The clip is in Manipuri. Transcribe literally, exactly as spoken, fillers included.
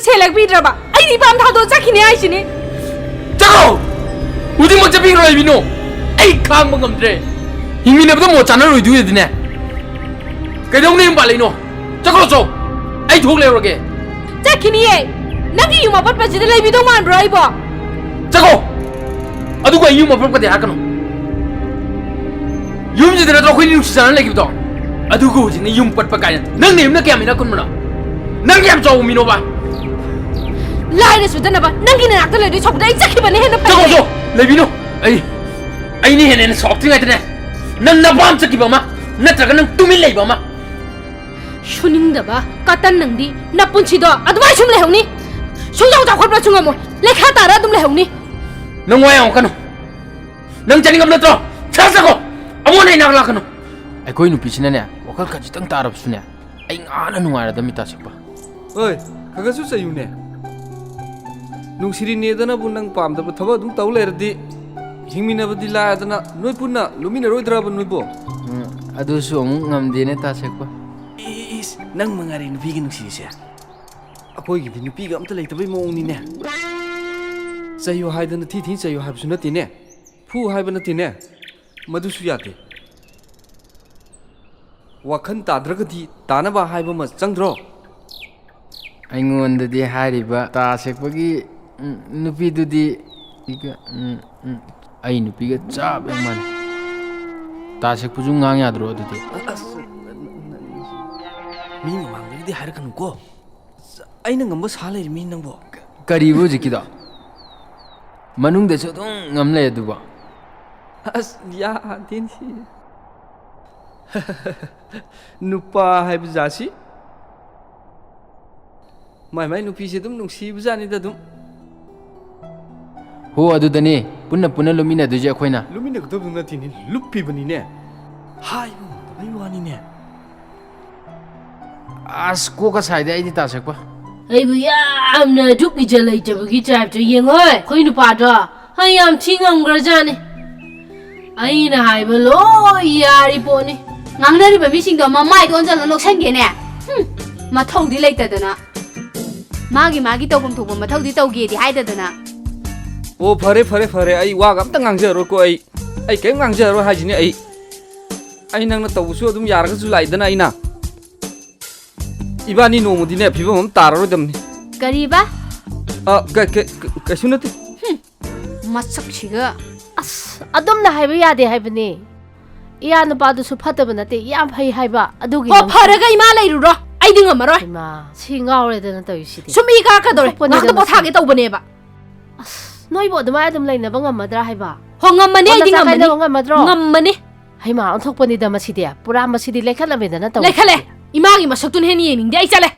ꯁꯦꯜꯂꯛꯄꯤꯗ꯭ꯔꯕ ꯑꯩꯗꯤ ꯏꯄꯥꯝ ꯊꯥꯗꯣꯛꯑ ꯆꯠꯈꯤꯅꯤ ꯍꯥꯏꯁꯤꯅꯤ꯫ ꯆꯠꯈ꯭ꯔꯣ! ꯍꯧꯖꯤꯛꯃꯛ ꯆꯠꯄꯤꯈ꯭ꯔꯣ ꯂꯩꯕꯤꯅꯨ꯫ ꯑꯩ ꯈꯥꯡꯕ ꯉꯝꯗ꯭ꯔꯦ꯫ ꯍꯤꯡꯃꯤꯟꯅꯕꯗ ꯃꯣꯠ ꯆꯥꯅꯔꯣꯏꯗꯣꯏꯗꯤꯅꯦ꯫ ꯀꯩꯗꯧꯅ ꯌꯨꯝ ꯄꯥꯜꯂꯛꯏꯅꯣ? ꯆꯠꯈ꯭ꯔꯣ ꯆꯣ꯫ ꯑꯩ ꯊꯣꯛ ꯂꯩꯔꯨꯔꯒꯦ꯫ ꯆꯠꯈꯤꯅꯤꯌꯦ꯫ ꯅꯪꯒꯤ ꯌꯨꯝ ꯑꯄꯠꯄꯁꯤꯗ ꯂꯩꯕꯤꯗꯧ ꯃꯥꯟꯕ꯭ꯔꯣ ꯑꯩꯕꯣ? ꯆꯠꯈꯣ! ꯑꯗꯨꯒ ꯑꯩ ꯌꯨꯝ ꯑꯄꯠꯄꯗꯤ ꯍꯥꯏꯔꯛꯀꯅꯨ꯫ ꯌꯨꯝꯁꯤꯗ ꯅꯠꯇ꯭ꯔꯣ ꯑꯩꯈꯣꯏꯅꯤ ꯅꯨꯡꯁꯤ ꯆꯥꯟꯅꯅ ꯂꯩꯈꯤꯕꯗꯣ? ꯑꯗꯨꯒ ꯍꯧꯖꯤꯛꯅ ꯌꯨꯝ ꯄꯠꯄ ꯀꯥꯏꯅ꯫ ꯅꯪꯅ ꯌꯨꯝꯅ ꯀꯌꯥꯝ ꯏꯅꯥꯛ ꯈꯨꯟꯕꯅꯣ? ꯅꯪ ꯀꯌꯥꯝ ꯆꯥꯎꯕ ꯃꯤꯅꯣꯕ? ꯂꯥꯏꯔ ꯁꯨꯗꯅꯕ ꯅꯪꯒꯤ ꯅꯅꯥꯛꯇ ꯂꯩꯗꯣꯏ ꯁꯔꯨꯛꯄꯨꯗꯤ ꯑꯩ ꯆꯠꯈꯤꯕꯅ ꯍꯦꯟꯅ ꯐꯩ꯫ ꯆꯠꯈꯣ ꯆꯣ! ꯂꯩꯕꯤꯅꯨ꯫ ꯑꯩ, ꯑꯩꯅ ꯍꯦꯟꯅ ꯍꯦꯟꯅ ꯁꯥꯎꯔꯛꯇ꯭ꯔꯤꯉꯩꯗꯅꯦ, ꯅꯪ ꯅꯄꯥꯝ ꯆꯠꯈꯤꯕ ꯑꯃ, ꯅꯠꯇ꯭ꯔꯒ ꯅꯪ ꯇꯨꯃꯤꯟ ꯂꯩꯕ ꯑꯃ꯫ ꯁꯨꯅꯤꯡꯗꯕ ꯀꯇꯟ ꯅꯪꯗꯤ ꯅꯄꯨꯟꯁꯤꯗꯣ ꯑꯗꯨꯃꯥꯏ ꯁꯨꯝ ꯂꯩꯍꯧꯅꯤ꯫ ꯁꯨꯡꯆꯥꯎ ꯆꯥꯎꯈꯠꯄꯁꯨ ꯉꯝꯃꯣꯏ꯫ ꯂꯩꯈꯥ ꯇꯥꯔ ꯑꯗꯨꯝ ꯂꯩꯍꯧꯅꯤ꯫ ꯅꯪ ꯋꯥ ꯌꯥꯝ ꯀꯟꯅꯨ꯫ ꯅꯪ ꯆꯠꯅꯤꯡꯉꯝ ꯅꯠꯇ꯭ꯔꯣ? ꯁꯠ ꯆꯠꯈꯣ꯫ ꯑꯃꯨꯛ ꯍꯟꯅ ꯏꯅꯥꯛ ꯂꯥꯛꯀꯅꯨ꯫ ꯑꯩꯈꯣꯏ ꯅꯨꯄꯤꯁꯤꯅꯅꯦ, ꯋꯥꯈꯜ ꯈꯖꯤꯛꯇꯪ ꯇꯥꯔꯕꯁꯨꯅꯦ, ꯑꯩ ꯉꯥꯅ ꯅꯨꯡꯉꯥꯏꯔꯗꯝꯃꯤ ꯇꯥ ꯁꯦꯛꯄ꯫ ꯑꯣꯏ, ꯈꯔ ꯈꯔꯁꯨ ꯆꯩꯌꯨꯅꯦ꯫ ꯅꯨꯡꯁꯤꯔꯤꯅꯦꯗꯅꯕꯨ ꯅꯪ ꯄꯥꯝꯗꯕ ꯊꯕꯛ ꯑꯗꯨꯝ ꯇꯧ ꯂꯩꯔꯗꯤ ꯍꯤꯡꯃꯤꯟꯅꯕꯗꯤ ꯂꯥꯏꯗꯅ ꯅꯣꯏ ꯄꯨꯟꯅ ꯂꯨꯃꯤꯟꯅꯔꯣꯏꯗ꯭ꯔꯕ ꯅꯣꯏꯕꯣ? ꯎꯝ, ꯑꯗꯨꯁꯨ ꯑꯃꯨꯛ ꯉꯝꯗꯦꯅꯦ ꯇꯥ ꯁꯦꯛꯄ꯫ ꯏꯁ, ꯅꯪ ꯃꯉꯥꯏꯔꯦ ꯅꯨꯄꯤꯒꯤ ꯅꯨꯡꯁꯤꯔꯤꯁꯦ꯫ ꯑꯩꯈꯣꯏꯒꯤꯗꯤ ꯅꯨꯄꯤꯒ ꯑꯝꯇ ꯂꯩꯇꯕꯩ ꯃꯑꯣꯡꯅꯤꯅꯦ꯫ ꯆꯩꯌꯨ ꯍꯥꯏꯗꯅ ꯊꯤ ꯊꯤ ꯆꯩꯌꯨ ꯍꯥꯏꯕꯁꯨ ꯅꯠꯇꯦꯅꯦ꯫ ꯐꯨ ꯍꯥꯏꯕ ꯅꯠꯇꯦꯅꯦ꯫ ꯃꯗꯨꯁꯨ ꯌꯥꯗꯦ꯫ ꯋꯥꯈꯜ ꯇꯥꯗ꯭ꯔꯒꯗꯤ ꯇꯥꯅꯕ ꯍꯥꯏꯕ ꯑꯃ ꯆꯪꯗ꯭ꯔꯣ? ꯑꯩꯉꯣꯟꯗꯗꯤ ꯍꯥꯏꯔꯤꯕ ꯇꯥ ꯁꯦꯛꯄꯒꯤ, ꯎꯝ, ꯅꯨꯄꯤꯗꯨꯗꯤ ꯏꯒ-, ꯎꯝ, ꯎꯝ, ꯑꯩ ꯅꯨꯄꯤꯒ ꯆꯞ ꯍꯦꯛ ꯃꯥꯟꯅꯩ꯫ ꯇꯥ ꯁꯦꯛꯄꯁꯨ ꯉꯥꯡ ꯌꯥꯗ꯭ꯔꯣ ꯑꯗꯨꯗꯤ? ꯑꯁ, ꯃꯤ ꯃꯃꯥꯡꯗꯒꯤꯗꯤ ꯍꯥꯏꯔꯛꯀꯅꯨꯀꯣ꯫ ꯑꯩꯅ ꯉꯝꯕ ꯁꯥ ꯂꯩꯔꯤꯃꯤ ꯅꯪꯕꯣ꯫ ꯀꯔꯤꯕ ꯍꯧꯖꯤꯛꯀꯤꯗꯣ? ꯃꯅꯨꯡꯗꯁꯨ ꯑꯗꯨꯝ ꯉꯝ ꯂꯩ ꯑꯗꯨꯕꯣ? ꯑꯁ, ꯌꯥꯗꯦꯅꯦ꯫ ꯅꯨꯄꯥ ꯍꯥꯏꯕ ꯖꯥꯠꯁꯤ ꯃꯥꯏ ꯃꯥꯏ ꯅꯨꯄꯤꯁꯦ ꯑꯗꯨꯝ ꯅꯨꯡꯁꯤꯕ ꯖꯥꯠꯅꯤꯗ ꯑꯗꯨꯝ꯫ ꯍꯣ, ꯑꯗꯨꯗꯅꯦ ꯄꯨꯟꯅ ꯄꯨꯟꯅ ꯂꯨꯃꯤꯟꯅꯗꯣꯏꯁꯦ ꯑꯩꯈꯣꯏꯅ꯫ ꯂꯨꯃꯤꯟꯅꯒꯗꯕꯗꯨ ꯅꯠꯇꯦꯅꯦ, ꯂꯨꯞꯄꯤꯕꯅꯤꯅꯦ꯫ ꯍꯥꯏꯕ ꯉꯝꯗꯕꯩ ꯋꯥꯅꯤꯅꯦ꯫ ꯑꯁ, ꯀꯣꯛꯀ ꯁꯥꯏꯗ ꯑꯩꯗꯤ ꯇꯥ ꯁꯦꯛꯄ꯫ ꯑꯩꯕꯨ ꯌꯥꯝꯅ ꯑꯗꯨꯛ ꯏꯖꯠ ꯂꯩꯇꯕꯒꯤ type ꯇ ꯌꯦꯡꯉꯣꯏ꯫ ꯑꯩꯈꯣꯏ ꯅꯨꯄꯥꯗꯣ ꯍꯩ ꯌꯥꯝ ꯊꯤ ꯉꯝꯈ꯭ꯔꯖꯥꯠꯅꯤ꯫ ꯑꯩꯅ ꯍꯥꯏꯕ ꯂꯣꯏ ꯌꯥꯔꯤ ꯄꯣꯠꯅꯤ꯫ ꯉꯥꯡꯅꯔꯤꯕ ꯃꯤꯁꯤꯡꯗꯣ ꯃꯃꯥꯏꯗ ꯑꯣꯟꯁꯤꯜꯂ ꯂꯧꯁꯟꯒꯦꯅꯦ꯫ ꯍꯨꯝ, ꯃꯊꯧꯗꯤ ꯂꯩꯇꯗꯅ꯫ ꯃꯥꯒꯤ ꯃꯥꯒꯤ ꯇꯧꯐꯝ ꯊꯣꯛꯄ ꯃꯊꯧꯗꯤ ꯇꯧꯒꯦꯗꯤ ꯍꯥꯏꯗꯗꯅ꯫ ꯑꯣ, ꯐꯔꯦ, ꯐꯔꯦ, ꯐꯔꯦ, ꯑꯩ ꯋꯥꯒ ꯑꯝꯇ ꯉꯥꯡꯖꯔꯔꯣꯏꯀꯣ꯫ ꯑꯩ ꯑꯩ ꯀꯔꯤꯝ ꯉꯥꯡꯖꯔꯔꯣꯏ ꯍꯥꯏꯁꯤꯅꯤ꯫ ꯑꯩ ꯑꯩ ꯅꯪꯅ ꯇꯧꯕꯁꯨ ꯑꯗꯨꯝ ꯌꯥꯔꯒꯁꯨ ꯂꯥꯛꯏꯗꯅ꯫ ꯑꯩꯅ ꯏꯕꯥꯅꯤ ꯅꯣꯡꯃꯗꯤꯅꯦ ꯐꯤꯕꯝ ꯑꯃ ꯇꯥꯔꯔꯣꯏꯗꯕꯅꯤ꯫ ꯀꯔꯤꯕ? ꯑ, ꯀ- ꯀ- ꯀ- ꯀꯩꯁꯨ ꯅꯠꯇꯦ꯫ ꯃꯁꯛꯁꯤꯒ꯫ ꯑꯁ, ꯑꯗꯨꯝꯅ ꯍꯥꯏꯕ ꯌꯥꯗꯦ ꯍꯥꯏꯕꯅꯦ꯫ ꯏꯌꯥ ꯅꯨꯄꯥꯗꯨꯁꯨ ꯐꯠꯇꯕ ꯅꯠꯇꯦ, ꯌꯥꯝ ꯐꯩ ꯍꯥꯏꯕ꯫ ꯑꯗꯨꯒꯤ ꯍꯣ, ꯅꯪꯁꯨ ꯐꯔꯒ ꯏꯃꯥ ꯂꯩꯔꯨꯔꯣ, ꯑꯩꯗꯤ ꯉꯝꯃꯔꯣꯏ꯫ ꯏꯃꯥ, ꯁꯤ ꯉꯥꯎꯔꯦꯗꯅ ꯇꯧꯔꯤꯁꯤꯗꯤ꯫ ꯁꯨꯝ ꯏ ꯀꯥꯔꯛꯀꯗꯧꯔꯦ꯫ ꯑꯣꯟꯊꯣꯛꯄꯅꯤꯗ ꯉꯥꯏꯍꯥꯛꯇ ꯃꯁꯤ꯫ ꯄꯣꯊꯥꯒꯦ ꯇꯧꯕꯅꯦꯕ꯫ ꯑꯁ, ꯅꯣꯏꯕꯨ ꯑꯗꯨꯃꯥꯏꯅ ꯑꯗꯨꯝ ꯂꯩꯅꯕ ꯉꯝꯃꯗ꯭ꯔꯥ ꯍꯥꯏꯕ? ꯍꯣ, ꯉꯝꯃꯅꯤ, ꯍꯣ, ꯑꯩꯗꯤ ꯅꯆꯥ ꯉꯝꯃꯅꯤ꯫ ꯀꯥꯏꯅꯕ ꯉꯝꯃꯗ꯭ꯔꯣ? ꯉꯝꯃꯅꯤ꯫ ꯍꯩꯃꯥ, ꯑꯣꯟꯊꯣꯛꯄꯅꯤꯗ ꯃꯁꯤꯗꯤ꯫ ꯄꯨꯔꯥ ꯃꯁꯤꯗꯤ ꯂꯩꯈꯠꯂꯝꯃꯦꯗꯅ ꯇꯧꯔꯤꯁꯤꯗꯤ꯫ ꯂꯩꯈꯠꯂꯦ꯫ ꯏꯃꯥꯒꯤ ꯃꯁꯛꯇꯨꯅ ꯍꯦꯟꯅ ꯌꯦꯡꯅꯤꯡꯗꯦ꯫ ꯑꯩ ꯆꯠꯂꯦ꯫